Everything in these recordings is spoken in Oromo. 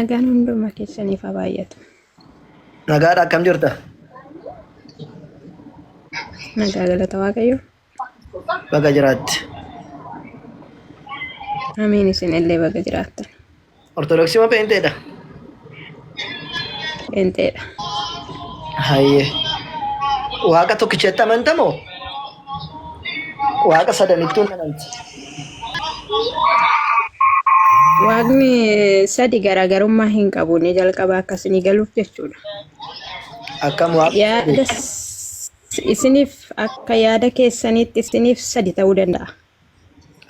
Nagaan hunduma keessaniif haa baay'atu. Nagaadha akkam jirta? Nagaa galata Waaqayyo. Baga jiraatte. Amiin isin illee baga jiraattan. Ortodoksii moo peenteedha? Peenteedha. Hayyee. Waaqa tokkichatti amanta moo? Waaqa sadanittuu hin amanti. Waaqni sadi garaagarummaa hin qabu ni jalqaba akkasinii galuuf jechuudha. Akkam waaqa Yaada isiniif akka yaada keessaniitti isiniif sadi ta'uu danda'a.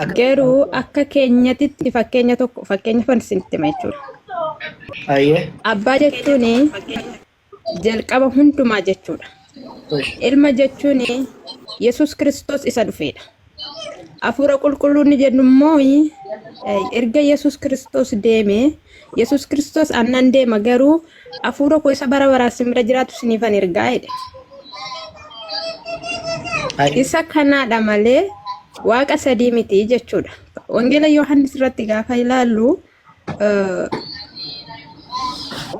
Akka Garuu akka keenyatitti fakkeenya tokko fakkeenya fan isinitti hima jechuudha. Hayyee. Abbaa jechuun jalqaba hundumaa jechuudha. Ilma jechuun Yesuus Kiristoos isa dhufeedha. Hafuura qulqulluu ni jennu immoo erga Yesuus Kiristoos deeme Yesuus Kiristoos annan deema garuu hafuura koo isa bara baraan isin bira jiraatu isiniifan ergaa jedhe. Isa kanaadha malee waaqa sadii miti jechuudha. Wangeela Yohaannis irratti gaafa ilaallu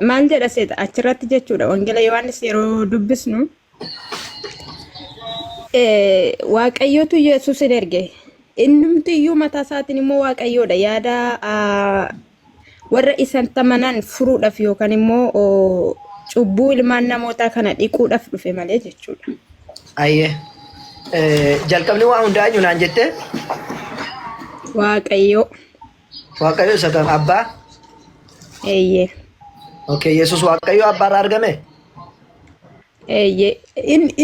maal jedha seeta achirratti jechuudha. Wangeela Yohaannis yeroo dubbisnu Waaqayyotu Yesuusin erge. Innumti iyyuu mataa isaatiin immoo Waaqayyoodha. Yaada warra isan tamanan furuudhaaf yookaan immoo cubbuu ilmaan namootaa kana dhiquudhaaf dhufe malee jechuudha. Ayyee. Jalqabni waa hundaa eenyu naan jettee? Waaqayyo. Waaqayyo isa kam? Abbaa? Eeyyee. Okay, Yesuus Waaqayyo Abbaarraa argame? Eeyyee.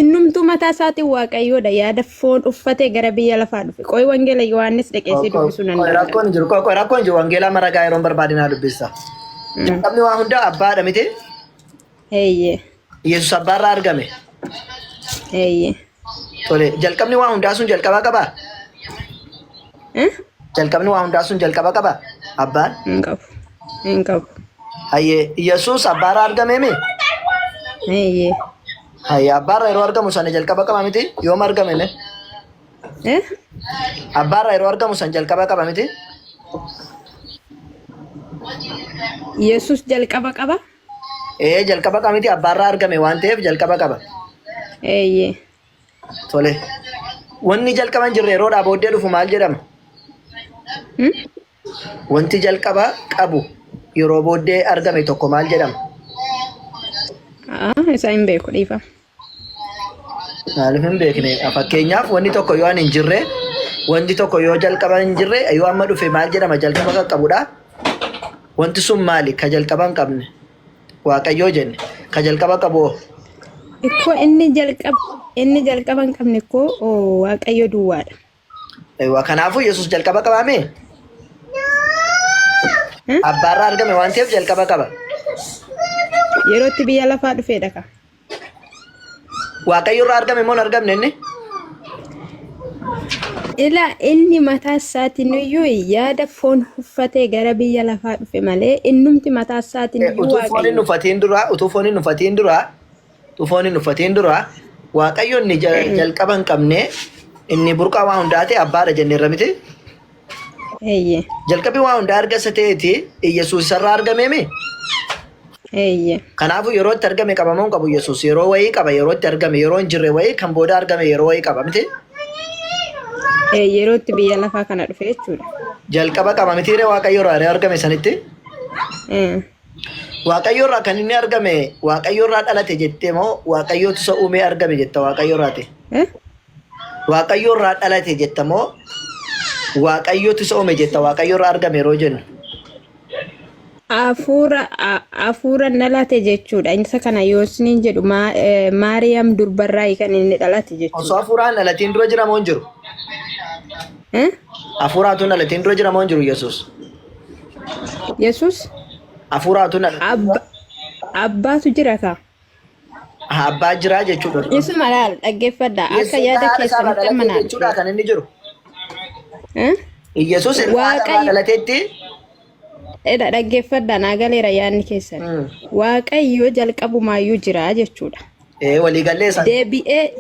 Innumtuu mataa isaatiin Waaqayyoodha. Yaada foon uffatee gara biyya lafaa dhufe. Qoy Wangeela Yohaannis dhaqee si dubbisuu nan Qoy danda'a. rakkoon hin jiru. Qoy qoy rakkoon hin jiru. Wangeelaa maragaa yeroon barbaade naa dubbista. Jalqabni waa hundaa Abbaadha miti? Eeyyee. Yesuus Abbaarraa argame. Eeyyee. Tole, jalqabni waa hundaa sun jalqaba qabaa? Eh? Jalqabni waa hundaa sun jalqaba qabaa? Abbaan? Hin qabu. Hin qabu. Hayyee, Yesuus Abbaarraa argame mi? Eeyyee. Hayyee, Abbaarraa yeroo argamu sana jalqaba qaba miti? Yoom argame mee? Eh? Abbaarraa yeroo argamu san jalqaba qaba miti? Yesuus jalqaba qaba? Ee jalqaba qaba miti abbaarraa argame waan ta'eef jalqaba qaba. Eeyyee. Tole. Wanni jalqaba hin jirre yeroodhaa booddee dhufu maal jedhama? Hmm? Wanti jalqaba qabu yeroo booddee argame tokko maal jedhama? Ah, isa hin beeku dhiifama. Maaliif hin beekne? Fakkeenyaaf wanni tokko yoo ani hin jirre, wanti tokko yoo jalqaba hin jirre, yoo amma dhufe maal jedhama? Jalqaba kan qabudha. Wanti sun maali? Ka jalqaba hin qabne. Waaqayyoo jenne. Ka jalqaba qabu hoo? Ikkoo inni jalqaba inni jalqaba hin qabne ikkoo oo, Waaqayyo duwwaadha. Ewa, kanaafuu Yesuus jalqaba qabaame? Eh? Abbaarraa argame waan ta'eef jalqaba qaba. Yeroo itti biyya lafaa dhufeedha ka. Waaqayyo irraa argame moo hin argamne inni? Ilaa inni mataa isaatiin iyyuu yaada foon uffatee gara biyya lafaa dhufe malee innumti mataa isaatiin iyyuu Utuu foon hin Waaqayyo. uffatiin dura, utuu foon hin uffatiin dura, utuu foon hin uffatiin dura, Waaqayyo inni jalqaba hin qabne, inni burqaa waa hundaa ta'e abbaadha jenneerra miti? Eeyyee. Jalqabi waa hundaa erga isa ta'eeti Iyyasuus isarraa argameemi? Eeyyee. Kanaafuu yeroo itti argame qabamuu hin qabu Yesuus. Yeroo wayii qaba yeroo itti argame yeroo hin jirre wayii kan booda argame yeroo wayii qaba miti. Ee, yeroo itti biyya lafaa kana dhufe jechuudha. Jalqaba qaba miti ree Waaqayyo irraa yeroo argame sanitti. Ee. Waaqayyo irraa kan inni argame Waaqayyo irraa dhalate jettee moo Waaqayyootu isa uumee argame jetta Waaqayyo irraati? Eh? Waaqayyo irraa dhalate jetta moo Waaqayyootu isa uume jetta Waaqayyo irraa argame yeroo jennu? Hafuura hafuura dhalate jechuudha. Isa kana yoo isiniin jedhu Maariyaam durbarraa kan inni dhalate Osoo jechuudha. hafuuraan dhalatiin dura jira moo hin jiru? Eh? Hafuuraa utuu hin dhalatiin dura jira moo hin jiru Yesuus? Yesuus Hafuuraa utuu hin dhalatiin dura abba abbaatu jira kaa. abbaa jira jechuudha. Isuma laal dhaggeeffadha. Akka Yesuus yaada haadha isaarraa keessanitti dhalatee amma naa jechuudha dhufeera. kan inni jiru. Eh? Yesuus ilma haadha irraa Waaqayyo dhalateetti Edha dhaggeeffadha naa galeera yaadni keessan. Waaqayyo jalqabumaayyuu jira jechuudha. Ee waliigallee isaan. Deebi'ee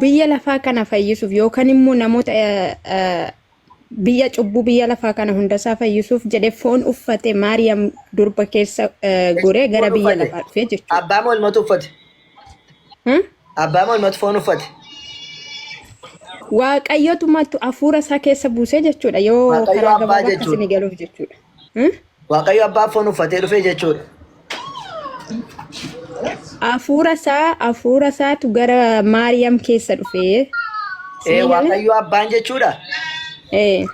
biyya lafaa kana fayyisuuf yookaan immoo namoota Biyya cubbuu biyya lafaa kana hundasaa fayyisuuf jedhee foon uffate Maariyaam durba keessa goree gara Foon biyya uffate. lafaa dhufee jechuudha. Abbaa moo ilmatu uffate? Hmm? Abbaa moo ilmatu foon uffate? Waaqayyotumatu hafuura isaa keessa buusee jechuudha. Yoo Waaqayyo karaa abbaa gabaabaa jechuudha. akkasini galuuf jechuudha. Hmm? Waaqayyo abbaa foon uffatee dhufe jechuudha. Hafuura isaatu gara Maariyaam keessa dhufee. Ee Sii galee? Waaqayyo abbaan jechuudha. Ee.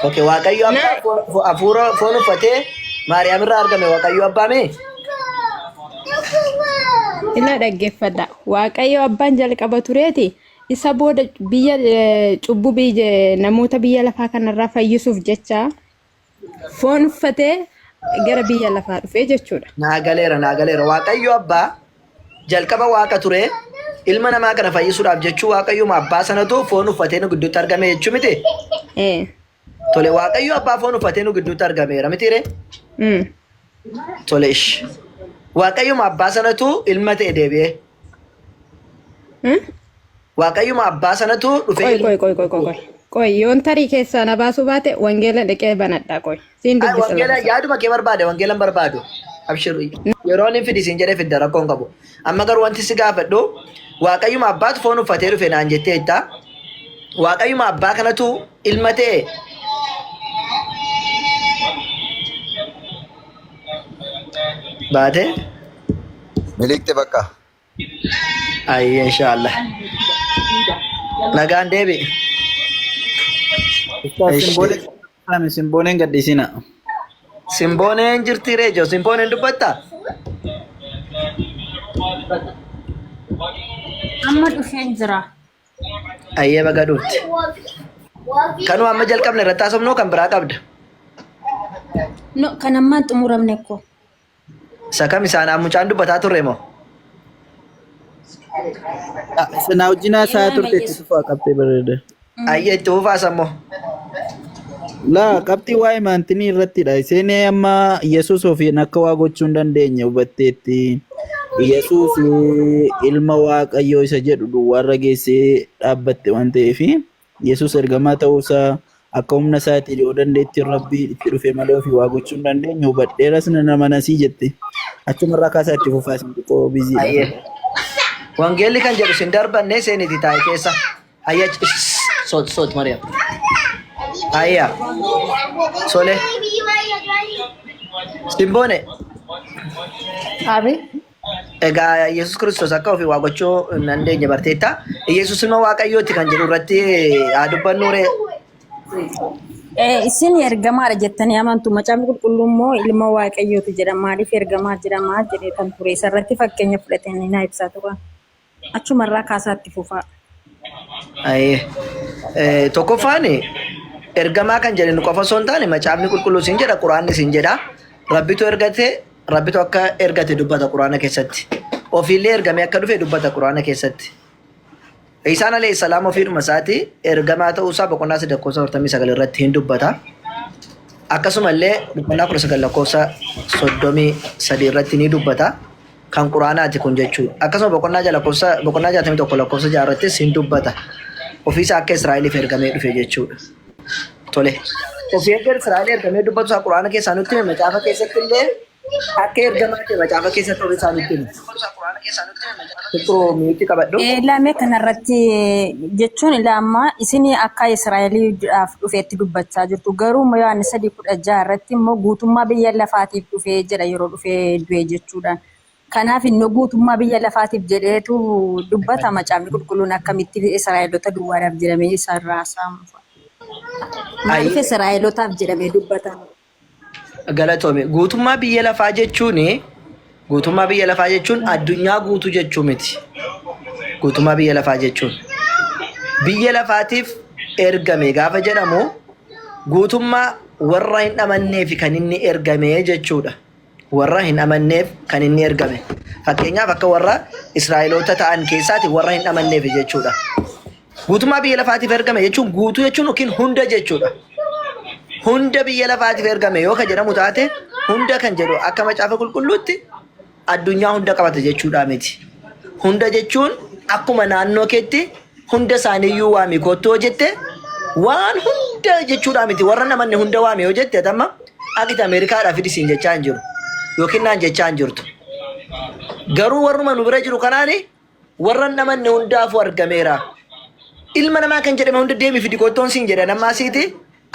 Okay, Waaqayyo abbaa hafuura foon uffatee Maariyaam irraa argame Waaqayyo abbaa mee? Ila dhaggeeffadha. Waaqayyo abbaan jalqaba tureeti. Isa booda biyya cubbuu biyya namoota biyya lafaa kanarraa fayyisuuf jecha foon uffatee gara biyya lafaa dhufee jechuudha. Naa galeera, naa galeera. Waaqayyo abbaa jalqaba waaqa ture ilma namaa kana fayyisuudhaaf jechuu Waaqayyuma abbaa sanatu foon uffatee nu gidduutti argame jechuu miti? Ee. Tole Waaqayyo abbaa foon uffatee nu gidduutti argameera miti ree? Tole ish. Waaqayyuma abbaa sanatu ilma ta'e deebi'ee. Waaqayyuma abbaa sanatu dhufee Qoy ilma qoy qoy qoy qoy qoy. Qoy yoon tarii keessaa na baasuu baate wangeela dhiqee banadha qoy. Siin Ay, dubbisa wangeela lafa. yaaduma kee barbaade wangeela hin barbaadu. Abshir yeroo inni fidi siin jedhee fidda rakkoo hin qabu. Amma garuu wanti si gaafadhu Waaqayyuma abbaatu foon uffatee dhufe naan jettee jetta. Waaqayyuma abbaa kanatu ilma ta'e baate. Miliqxe bakka. Ayyee inshaallah. Nagaan deebi. Ustaaz Ishi. Simbooneen Simbooneen gadhiisina. Simbooneen jirti reejo. Simbooneen dubbatta? Amma dhufeen jira. Ayyee baga dhufte. Kanuma amma jalqabne irratti haasofnu kan biraa qabda. No, kan ammaan xumuramne ko. Isa kam isaan mucaan dubbataa turre moo? Sana wajjin haasaa turte itti fufaa qabxee bareeda. Ayyee itti fufaa sammoo. Laa qabxii waa'ee maantinii irrattidha. Isheen amma Yesuus ofiin akka waa gochuu hin dandeenye hubatteetti. Yesuus ilma Waaqayyoo isa jedhu duwwaarra geessee dhaabbatte waan ta'eef Yesuus ergamaa ta'uu isaa akka humna isaatiin yoo dandeettiin Rabbii itti dhufe malee ofii waa gochuu hin dandeenye hubadheeras nan amanasii jette. Achumarraa kaasaa itti fufaa isin xiqqoo biziidha. Ayyee. Wangeelli kan jedhu sin darbanne seeniti taa'e keessa. Hayya soot soot Mariyaam. Hayya. Sole. Simboone. Abi. Egaa Yesuus Kiristoos akka ofii waa gochuu hin dandeenye barteetta. Yesuus ilma Waaqayyooti kan jedhu irratti haa dubbannu ree. Isin ergamaadha jettanii amantu. Macaafni qulqulluu immoo ilma Waaqayyooti jedha. Maaliif ergamaa jedhama jedhee kan ture. Isarratti fakkeenya fudhatanii naa ibsaa turan. Achumarraa kaasaa itti fufaa. Ayee. Tokkoffaan ergamaa kan jedhe nu qofa osoo hin taane macaafni qulqulluu siin jedha quraanni siin jedha. Rabbitu ergate Rabbitu akka ergate dubbata quraana keessatti. Ofiillee ergamee akka dhufe dubbata quraana keessatti. Isaan alayhi salaam ofiidhuma isaati ergamaa ta'uu isaa boqonnaa 3 lakkoofsa 49 irratti hin dubbata. Akkasumallee boqonnaa 19 lakkoofsa 33 irratti ni dubbata. Kan quraanaati kun jechuudha. Akkasuma boqonnaa 6 lakkoofsa boqonnaa 61 lakkoofsa 6 irrattis hin dubbata. Ofiisa akka Israa'eliif ergamee dhufe jechuudha. Tole. Ofii erga Israa'el ergamee dubbatu isaa Quraana keessaa nutti hime macaafa keessatti illee akka ergamaa ta'e macaafa keessatti ofii isaa nutti hime. Xiqqoo miitti qabadhu. Lame kanarratti jechuun ila amma isin akka Israa'eliidhaaf dhufeetti dubbachaa jirtu. Garuu immoo Yohaannis 3:16 irratti immoo guutummaa biyya lafaatiif dhufee jedha yeroo dhufee du'e jechuudha. Kanaaf inni guutummaa biyya lafaatiif jedheetu dubbata macaafni qulqulluun akkamitti Israa'eloota duwwaadhaaf jedhamee isarraa haasa'ama. Maaliif Israa'elotaaf jedhamee dubbatama? Galatoomi. Guutummaa biyya lafaa jechuun guutummaa biyya lafaa jechuun addunyaa guutuu jechuu miti. Guutummaa biyya lafaa jechuun biyya lafaatiif ergame gaafa jedhamu guutummaa warra hin amanneef kan inni ergame jechuudha. Warra hin amanneef kan inni ergame. Fakkeenyaaf akka warra Israa'eloota ta'an keessaati warra hin amanneef jechuudha. Guutummaa biyya lafaatiif ergame jechuun guutuu jechuun yookiin hunda jechuudha. Hunda biyya lafaatiif ergame yoo kan jedhamu taate hunda kan jedhu akka macaafa qulqulluutti addunyaa hunda qabata jechuudha miti. Hunda jechuun akkuma naannoo keetti hunda isaaniiyyuu waami kottu yoo jette waan hunda hunda jechuudhaa miti warra namanne hunda waame yoo jette ati amma aqiti Ameerikaadhaa fidi siin jechaa hin jiru yookiin naan jechaa hin jirtu. Garuu warruma nu bira jiru kanaani warra hin amanne hundaafuu argameera. Ilma namaa kan jedhame hunda deemi fidi kottoon siin jedha nammaa siiti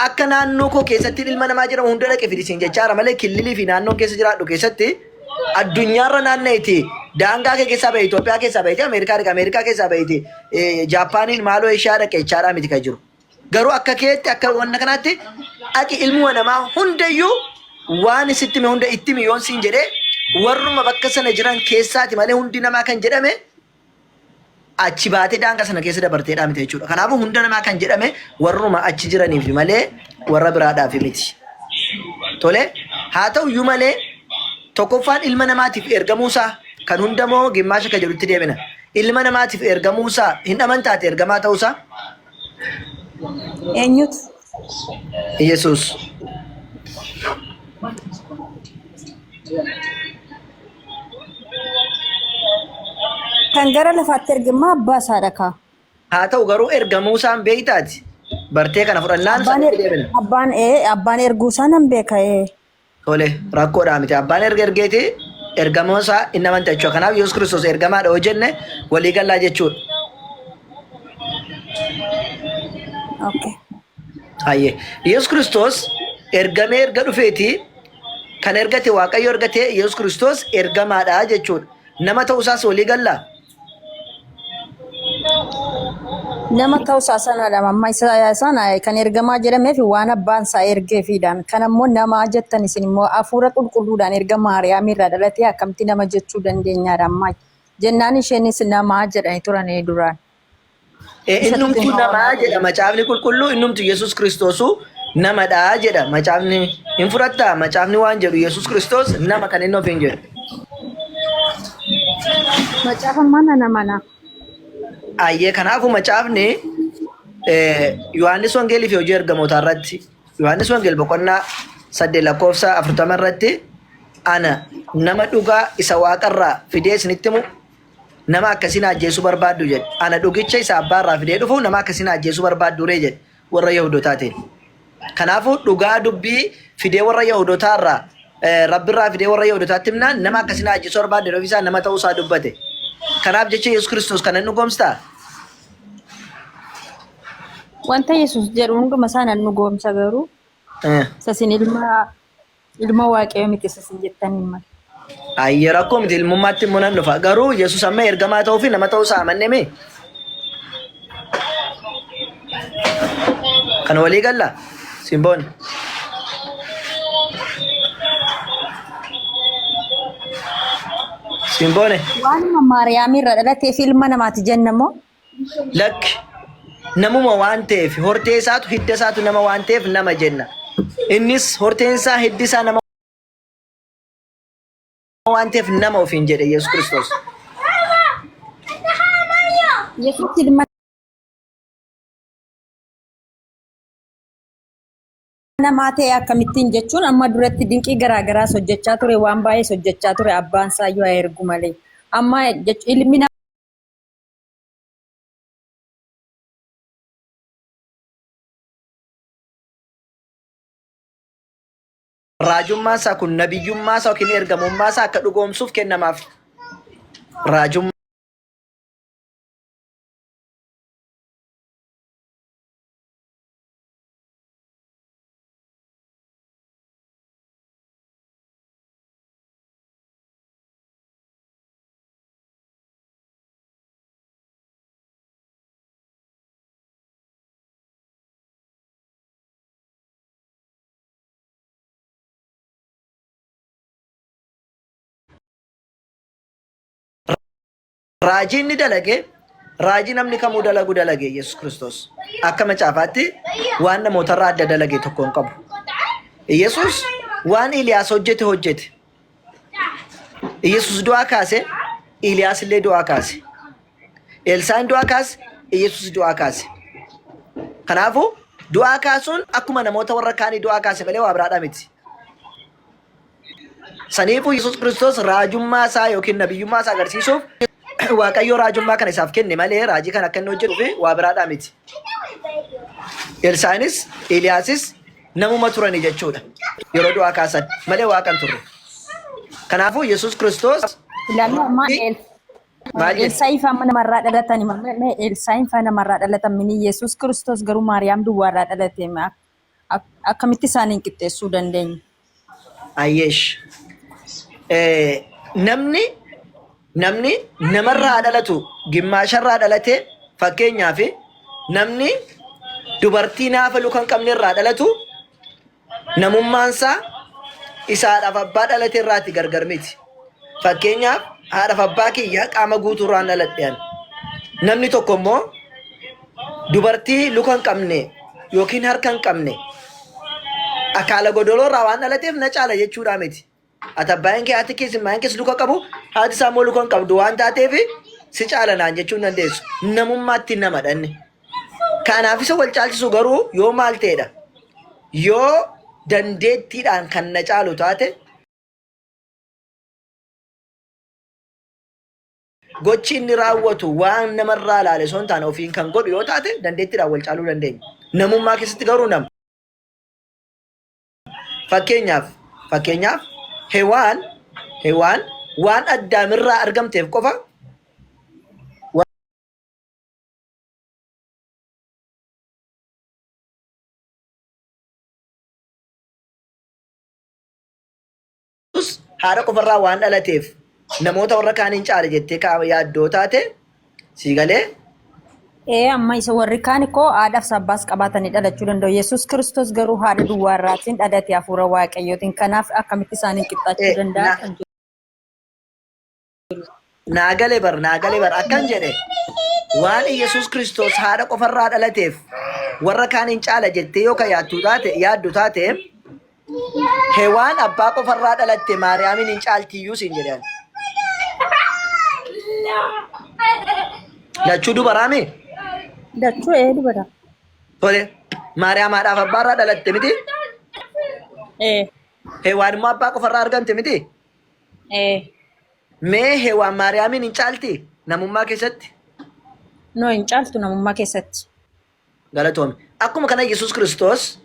akka naannoo koo keessatti ilma namaa jedhamu hunda dhaqi fidi siin jechaara malee killilii fi naannoon keessa jiraadhu keessatti addunyaarra naanna'iti daangaa kee keessaa bahe Itoophiyaa keessaa bahite Ameerikaa dhaqe Ameerikaa keessaa bahite Jaappaaniin maaloo Eeshiyaa dhaqe jechaadhaa miti kan jiru. Garuu akka keetti akka wanna kanaatti dhaqi ilmuma namaa hundayyuu waan sitti hime hunda itti himi yoon siin jedhee warruma bakka sana jiran keessaati malee hundi namaa kan jedhame achi baatee daangaa sana keessa dabarteedhaa miti jechuudha. Kanaafuu hunda namaa kan jedhame warruma achi jiraniif malee warra biraadhaaf miti. Tole haa ta'u iyyuu malee tokkoffaan ilma namaatiif ergamuusaa kan hundamoo gimmaasha kan jedhutti deemina. Ilma namaatiif ergamuusaa hin amantaate ergamaa ta'uusaa Eenyutu? Yesuus. Kan gara lafaatti ergemmaa abbaa isaadha kaa. Haa ta'u garuu ergamuusaan beektaati. Bartee kana fudhannaan Abbaan sanatti er- deebina. abbaan ee abbaan erguu isaa nan beeka ee. Tole rakkoodhaa miti. Abbaan erga ergeeti ergamuu isaa hin amanta jechuudha. Kanaaf Yesuus Kiristoos ergamaadha yoo jenne walii gallaa jechuudha. Okay. Hayyee. Yesuus Kiristoos ergamee erga dhufeeti kan ergate Waaqayyo ergate Yesuus Kiristoos ergamaadha jechuudha. Nama ta'uu isaas walii gallaa? Nama ta'uu isaa sanadha. Amma isa sana kan ergamaa jedhameef waan abbaan isaa ergeefiidhaan. Kan ammoo namaa jettan isin immoo hafuura qulqulluudhaan erga Maariyaam irraa dhalatee akkamitti nama jechuu dandeenyaadha amma. Jennaan isheenis namaa jedhanii turanii duraan. Isatti Innumtuu immoo namaa jedha macaafni qulqulluu innumtu Yesuus Kiristoosuu namadha jedha macaafni hin fudhattaa macaafni waan jedhu Yesuus Kiristoos nama kan inni ofiin jedhu. Macaafa mana namana. Ayyee kanaafuu macaafni Yohaannis Wangeelii fi hojii ergamootaa irratti Yohaannis Wangeel boqonnaa 8 lakkoofsa 40 irratti ana nama dhugaa isa waaqarraa fidee isinitti himu nama akkasii na ajjeesuu barbaaddu jedhe. Ana dhugicha isa abbaa irraa fidee dhufu nama akkasii na ajjeesuu barbaaddu ree jedhe warra Yahudotaatiin. Kanaafuu dhugaa dubbii fidee warra Yahudotaa irraa Rabbi irraa fidee warra Yahudotaatti himnaan nama akkasii na ajjeesuu barbaadde ofii isaa nama ta'uu isaa dubbate. Kanaaf jecha Yesuus Kiristoos kana hin dhugoomstaa? Wanta Yesuus jedhu hunduma isaa nan dhugoomsa garuu isa isin ilma Ilma Waaqayyoo miti isa isin jettaniin malee. Ayyee rakkoo miti ilmummaatti immoo nan dhufa. Garuu Yesuus amma ergamaa ta'uu fi nama ta'uu isaa amannee mee? Kan walii galla? Simboon. Simboone. Waanuma Maariyaam irra dhalateef ilma namaati jenna moo? Lakki namuma waan ta'eef hortee isaatu hidda isaatu nama waan ta'eef nama jenna. Innis horteen isaa hiddi isaa nama waan ta'eef nama ofiin jedhe Yesuus Kiristoos. Yesuus ilma namaa ta'e akkamittiin jechuun amma duratti dinqii garaagaraas hojjechaa ture waan baay'ees hojjechaa ture abbaan isaa iyyuu haa ergu malee. Amma ilmi Raajummaan isaa kun nabiyyummaa isaa yookiin ergamummaa isaa akka dhugoomsuuf kennamaaf. Raajummaa Raajii inni dalage raajii namni kamuu dalagu dalage Yesuus Kiristoos. Akka macaafaatti waan namootarraa adda dalage tokko hin qabu. Yesuus waan Eeliyaas hojjete hojjete. Yesuus du'aa kaase, Eeliyaas illee du'aa kaase. Elsaan du'aa kaase, Yesuus du'aa kaase. Kanaafuu du'aa kaasuun akkuma namoota warra kaanii du'aa kaase malee waa biraadhaa miti. Saniifuu Yesuus Kiristoos raajummaa isaa yookiin nabiyyummaa isaa agarsiisuuf Waaqayyo raajummaa kana isaaf kenne malee raajii kana akka inni hojjetuuf waa biraadhaa miti. Elsaa'inis Eeliyaasis namuma turani jechuudha. Yeroo du'aa kaasan malee waaqa hin turre. Kanaafuu Yesuus Kiristoos Ilaallu ammaa maal jedhe? Elsaa'i faa namarraa dhalatani mee Elsaa'iin faa namarraa dhalatan mini Yesuus Kiristoos garuu Maariyaam duwwaarraa dhalate akkamitti isaaniin qixxeessuu dandeenya? Ayyeesh. Namni namarraa dhalatu gimmaasharraa dhalate, fakkeenyaaf namni dubartii naafa luka hin qabne irraa dhalatu namummaansaa isaadhaaf abbaa dhalate irraati gargar miti. Fakkeenyaaf, haadhaaf abbaa kiyya qaama guutuurraan dhaladhe ani. Namni tokko immoo dubartii luka hin qabne yookiin harka hin qabne akaala godoloo irraa waan dhalateef na caala jechuudhaa miti. Ati abbaan kee, haati kees, ilmaan kees luka qabu, haati isaa immoo luka hin qabdu waan taateef si caala naan jechuu hin dandeessu. Namummaatti nama dhanne. Kanaaf isa wal caalchisu garuu yoo maal ta'edha? Yoo dandeettiidhaan kan na caalu taate, gochi inni raawwatu waan namarraa ilaale osoo hin taane ofiin kan godhu yoo taate, dandeettiidhaan wal caaluu dandeenya. Namummaa keessatti garuu nama. Fakkeenyaaf, Hewaan waan Addaamirraa argamteef qofa Yesuus haadha qofarraa waan dhalateef namoota warra kaaniin caala jettee kaa'ama yaaddoo taate sii galee. Ee, amma isa warri kaan koo haadhaaf abbaas qabaatanii dhalachuu danda'u. Yesuus Kiristoos garuu haadha duwwaarraatiin dhalate hafuura Waaqayyootiin. Kanaaf akkamitti isaaniin qixxaachuu danda'a kan jedhu. Naa gale bar, naa gale bar. Akkan jedhe, waan Yesuus Kiristoos haadha qofarraa dhalateef warra kaaniin caala jettee yoo ka yaaddu taate, Hewaan abbaa qofarraa dhalatte Maariyaamiin hin caaltiyyuu siin jedhe ani. Lachuu dubaraami? Lachuu ee dubara. Tole. Maariyaam haadhaaf abbaarraa dhalatte miti? Ee. Hewaan immoo abbaa qofarraa argamte miti? Ee. Mee Hewaan Maariyaamiin hin caalti? Namummaa keessatti? No, hin caaltu namummaa keessatti. Galatoomi. Akkuma kana Yesuus Kiristoos